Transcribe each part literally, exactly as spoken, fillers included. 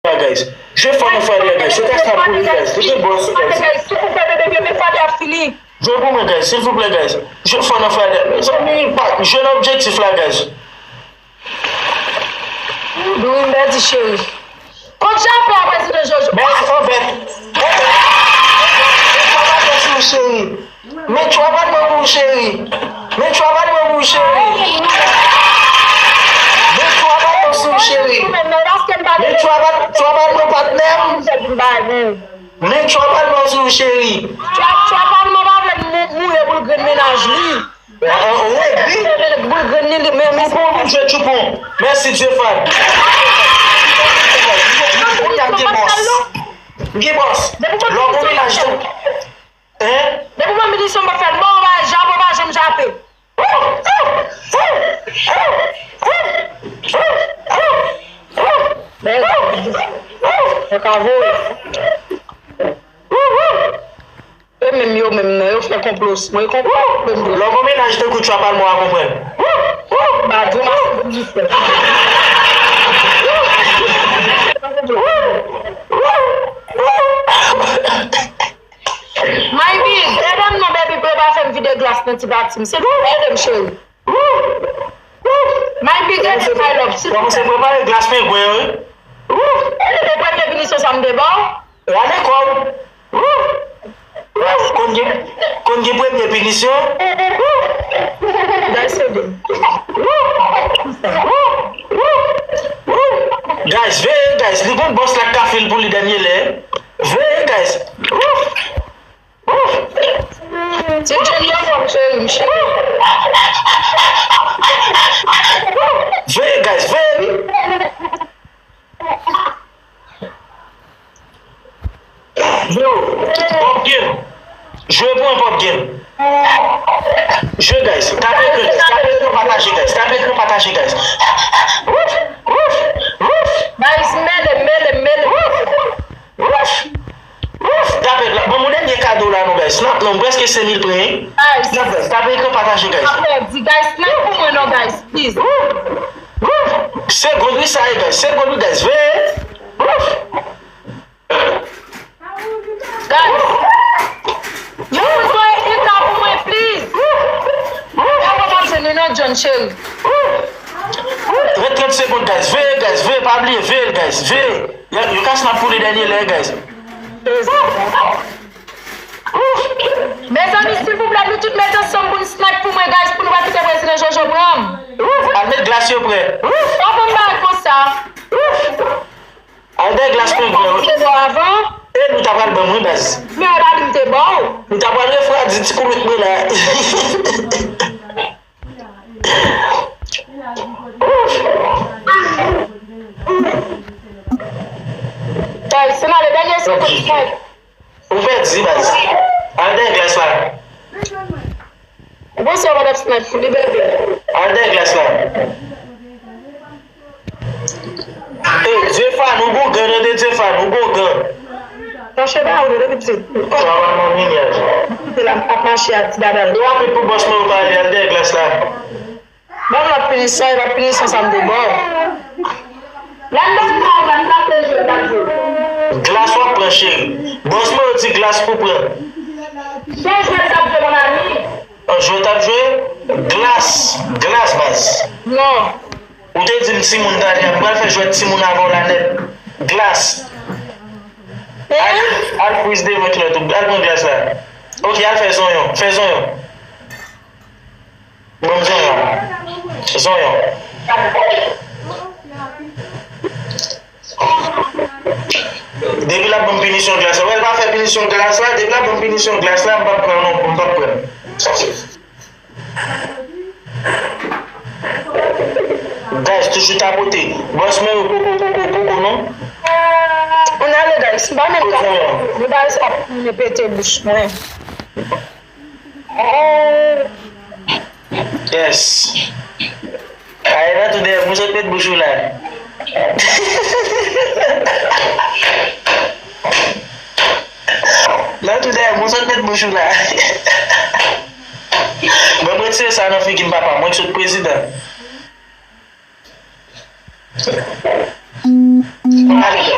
la, guys. Jwe fò nan Friday, guys. Se kasa pou li, guys. Li gen bòs, guys. Jwe pou mwen, guys, silvouplè, guys. Jwe fò nan Friday. Mezanmi, pa, jwe nan objektif la, guys. Dorin Bèdi cheri. Kot Japon a prezidan Jojo? Bèdi, oh, Bèdi. Bèdi, cheri. Men twa bat mwen pou ou, cheri. Men twa bat mwen pou ou, cheri. Men twa bat mwen pou ou, cheri. Men twa bat, twa bat mwen, patnè m. Men twa bat mwen pou ou, cheri. Twa, twa bat mwen, pa vle mou-, moure pou l grenn mennaj li. Ou egri. Pou l grenn li, men, men. Tchoupon, nou jwe tchoupon. Mèsi, Dye fad. Ou ta gen bòs. Gen bòs. Lè w gon mennaj tou. Hein? Depi mwen minisyon m pa fè l bon, ou pa jape, ou pa janm jape. Yo ka voye. E menm yo menm nan, yo fè konplo sou mwen, konplo menm yo. Lè w gon mennaj tankou Trapalman a konprann. Ba di w masin pou di fè. My big, ede m non, baby, pou yo pa fè m vide glas nan ti pati m. Silvouplè, ede m, cheri. My big, ede m, my love, silvouplè. Kòmanse prepare glas pengwen yo, wi. Ede m, premye pinisyon sa m te ba w. Rale kò w. Konn gen, konn gen premye pinisyon. Guys, ede m. Guys, veye, guys, li gon bòs la k ka fil pou li dènye lè. Veye, guys. Ouf! Ouf! Ti John yo fò m cheri m cheri. Veye, guys, veye. Yo, pop game. Jwe pou mwen, pop game. Jwe, guys. Tape ekran, guys. Tape ekran, pataje, guys. Tape ekran, pataje, guys. Wouf, wouf, wouf. Guys, mele, mele, mele. Wouf, wouf, wouf. Tape la. Ban m yon dènye kado la, non, guys. Snap, non, prèske senk mil pran, hein. Guys. Snap, guys. Tape ekran, pataje, guys. Apre, di, guys, snap pou mwen, non, guys. Please. Wouf, wouf. Se gòl wi sa ye, guys. Se gòl wi, guys. Veye. Wouf. Guys, yon moun voye Ika pou mwen, please. Yon moun voye Ika pou mwen, non, John cheri. Ret trant segonn, guys. Veye, guys. Veye, pa bliye. Veye, guys. Veye. Yo, yo ka snap pou li dènye lè, guys. Mezanmi, silvouplè, nou tout met ansanm pou n snap pou mwen, guys, pou nou pa kite prezidan Jojo pran m. Al met glas yo prè. Pa ban m bagay konsa. Al dèyè glas pengwen. Te bò avan. E nou ta pral ban mwen baz. Men w pa di m te ba w. Nou ta pral refwadi ti koulout mwen la. Tay, se nan le dènye segonn. Ou pèdi baz. Al dèyè glas la. Ou panse yo pa t ap snap pou li, bebe? Al dèyè glas la. Ey, Diefa, nou gon gan, tande, Diefa, nou gon gan. Mache ba ou depi pitit. Travay nan minyaj. Kite la, m ap mache ak ti dada l. Yo ap pou bòs mwen yo pale, al dèyè glas la. Ban m lòt pinisyon, e pa pinisyon sa m te ba w. Lè m ban m ba w, ban m pa te jwe, pa jwe. Glas w ap pran, cheri. Bòs mwen yo di glas pou pran. Jan jwèt ap jwe, mon ami. An jwèt ap jwe? Glas. Glas, baz. Non. Ou te di m timoun talè a, m pral fè jwèt timoun avè w la nèt. Glas. Al, al friz devan kilòt ou, al pran glas la. Ok, al fè zonyon, fè zonyon. Ban m zonyon. Zonyon. Depi l ap ban m pinisyon glas la, wè, l pa fè pinisyon glas la, depi l ap ban m pinisyon glas la, m p ap pran non, m p ap pran. Guys, toujou tapote. Bòs mwen yo poko, poko, poko, non. Ann ale, guys, m pa menm ka. Li bay sa pou m pete bouch mwen. Yes. Ay, nan tou dèyè, moun sot met bouch ou la. Nan tou dèyè, moun sot met bouch ou la. Mwen, mwen retire sa nan figi m, papa. Mwen k sot prezidan. Ale,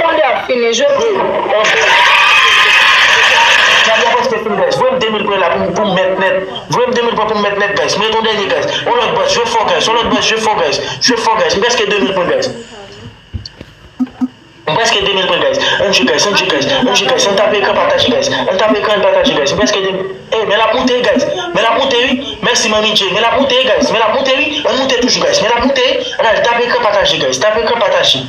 Segonde ap fini, jodi. N ap prèske fin, guys. Voye m de mil pwen la pou m, pou m mèt nèt. Voye m de mil pwen pou m mèt nèt, guys. M ret yon dènye, guys. Yon lòt bòs, jwe fò, guys. Yon lòt bòs, jwe fò, guys. Jwe fò, guys. M prèske de mil pwen, guys. M prèske de mil pwen, guys. Ann jwe, guys. Ann jwe, guys. Ann jwe, guys. Ann tape ekran, pataje, guys. Ann tape ekran, ann pataje, guys. M prèske de mil. Ey, men l ap moute, guys. Men l ap moute, wi. Mèsi, Manmi J. Men l ap moute, guys. Men l ap moute, wi. Ann moute toujou, guys. Men l ap moute. Ann al tape ekran, pataje, guys. Tape ekran, pataje.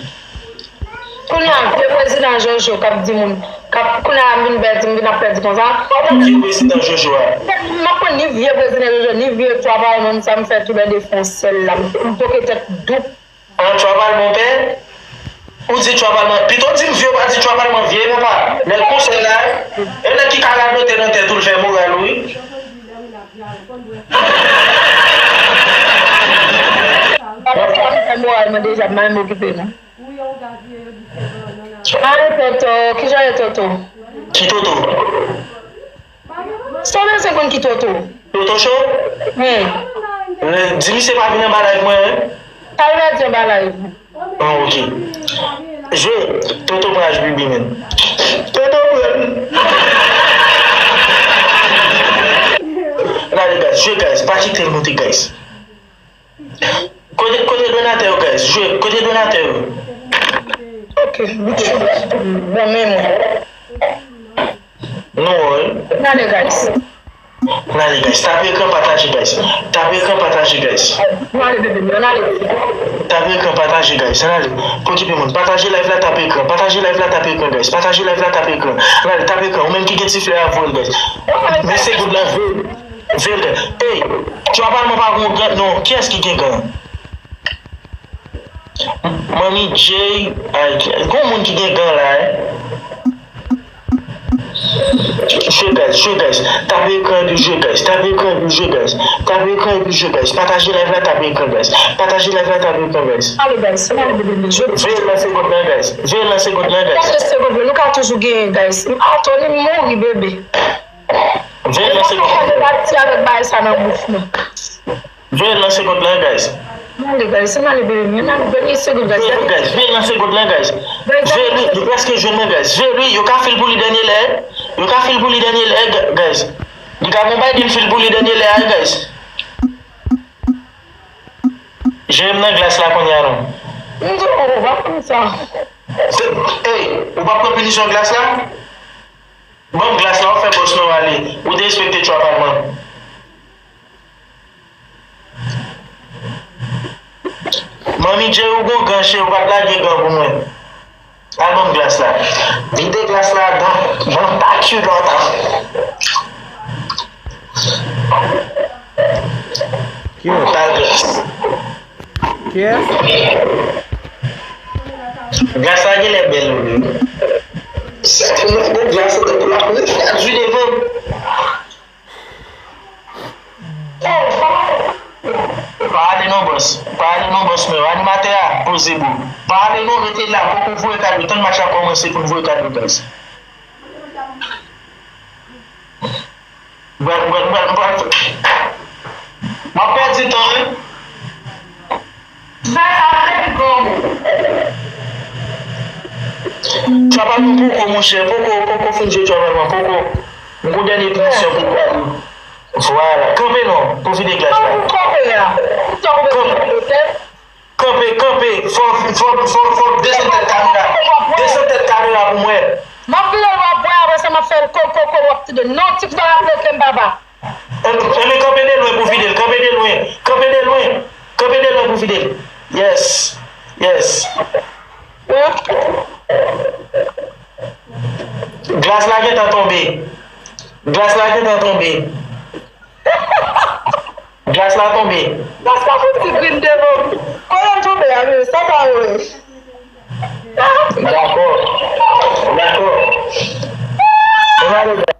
Kounye a, vye prezidan Jojo k ap di moun, k ap, kounye a, m vin pèdi, m vin ap pèdi konsa. Vye prezidan Jojo a. M pa konn ni vye prezidan Jojo, ni vye twa pawòl, menm sa m fè toulède fon sèl la. M poke tèt doub. An twa palman pè? Ou di twa palman, pito di m vye, ou pa di twa palman vye, papa. Lè l konsèy la, e nèg ki ka radote nan tèt ou, l fè moral ou, wi. Papa, sa m fè moral mwen deja, m pa menm okipe non. Ale Toto, kijan ye Toto? Ki Toto? Sa w bezwen konn ki Toto? Toto Show? Wi. Eh, di misye pa vin anba live mwen, en? Sa l pèdi anba live? Ah, ok. Jwe, Toto pran H B B, men. Toto pran. N ale, guys, jwe, guys, pa kite l moute, guys. Kote, kote donatè yo, guys? Jwe, kote donatè yo? Ok, bon, men mwen. Nou wè. N ale, guys. N ale, guys. Tape ekran, pataje, guys. Tape ekran, pataje, guys. N ale, bebe, n ale. Tape ekran, pataje, guys. N ale. Pa okipe moun. Pataje live la, tape ekran. Pataje live la, tape ekran, guys. Pataje live la, tape ekran. N ale, tape ekran. Ou menm ki gen ti flè a, voye l, guys. Men se goud la, voye l. Vèlè. Ey, twa palman pa gon gan non. Kiyès ki gen gan? Manmi J, ay, gon moun ki gen gan la, eh? Jwe, guys, jwe, guys. Tape ekran epi jwe, guys. Tape ekran epi jwe, guys. Tape ekran epi jwe, guys. Pataje live la, tape ekran, guys. Pataje live la, tape ekran, guys. Ale, guys, se mwen ki vin jwe. Veye nan segond lan, guys. Veye nan segond lan, guys. Gade segond lan, nou ka toujou genyen, guys. Anthony mouri, bebe. Veye nan segond lan, guys. Pati avèk bagay sa nan bouch nou. Veye nan segond lan, guys. N ale, guys, n ale, bebe, n ale, dènye segond, guys. Veye, guys, veye nan segond lan, guys. Veye, li, li prèske jwenn mwen, guys. Veye, wi, yo ka fil pou li dènye lè. Yo ka fil pou li dènye lè, ga-, guys. Li ka gon bay din fil pou li dènye lè a, guys. Jere m nan glas la kounye a non. M di, oh, w ap konn sa. Se, ey, ou p ap pran pinisyon glas la? Ban m glas la, w ap fè bòs nou ale. Ou derespekte twa palman. Manmi J, ou gon gan, cheri, ou pa t lage gan pou mwen. Al ban m glas la. Vide glas la dan, dan tak you dòt a. Kiyès? Al glas. Kiyès? Glas la genlè bèl wi. Sa te nan gwo glas la pou la premye fwa di devan. Pa ale non bòs. Pa ale non bòs mwen. Animatè a, poze bro. Pa ale non, rete la. Poko voye kado. Tann match la kòmanse pou n voye kado guys. Bwè, bwè, bwè, bwè. M ap pèdi tan wi. Travay mwen poko monchè, poko, poko fin jwe travay mwen, poko. M gon dènye pwisyon pou pale. Vwala. Kanpe non, pou vide glas la. Kanpe, kanpe, kanpe. Fò, fò, fò, fò desann tèt kamera. Desann tèt kamera pou mwen. M ap vide l w ap bwè, apre sa m ap fè l ko, ko, ko, w ap tande. Non, ti fè w ap bloke m, papa. Enben, kanpe de lwen pou vide l. Kanpe de lwen. Kanpe de lwen. Kanpe de lwen pou vide l. Yes. Yes. Glas la gentan tonbe. Glas la gentan tonbe. Glas la tonbe. Glas la fouti grin devan. Kote l tonbe a, men, sa pa wè. Dakò. Dakò. Ann ale.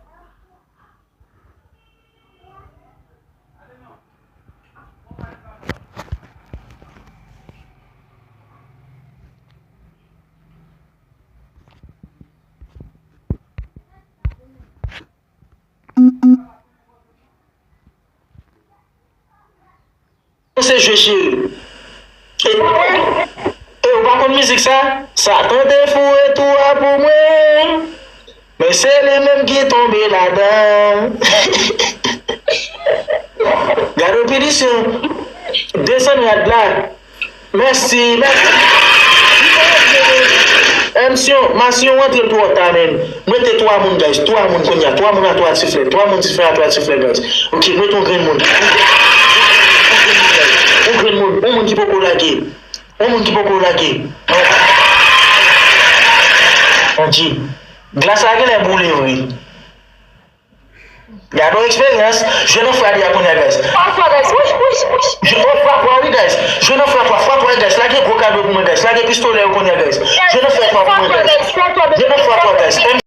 Se jwe cheri. E, e ou pa konn mizik sa? Satan te foure tou a pou mwen. Men se li menm ki tonbe ladan. Gade pinisyon. Desann rad la. Mèsi, mèsi. Misyon, masyon antre l twò ta, men. Mete twa moun, guys. Twa moun kounye a. Twa moun a twa siflè. Twa moun siflè a twa siflè, guys. Ok, mete yon grenn moun. Yon grenn moun. Yon moun ki poko lage. Yon moun ki poko lage. Anji. Glas la genlè boule vre. Gade yon eksperyans. Jwe nan fradi a kounye a, guys. Fwa twa, guys. Wi, wi, wi. Jwe, oh, fwa twa, wi, guys. Jwe nan fwa twa, fwa twa, guys. Lage gwo kado pou mwen, guys. Lage pistolè yo kounye a, guys. Jwe nan fwa twa pou mwen, guys. Jwe nan fwa twa, guys.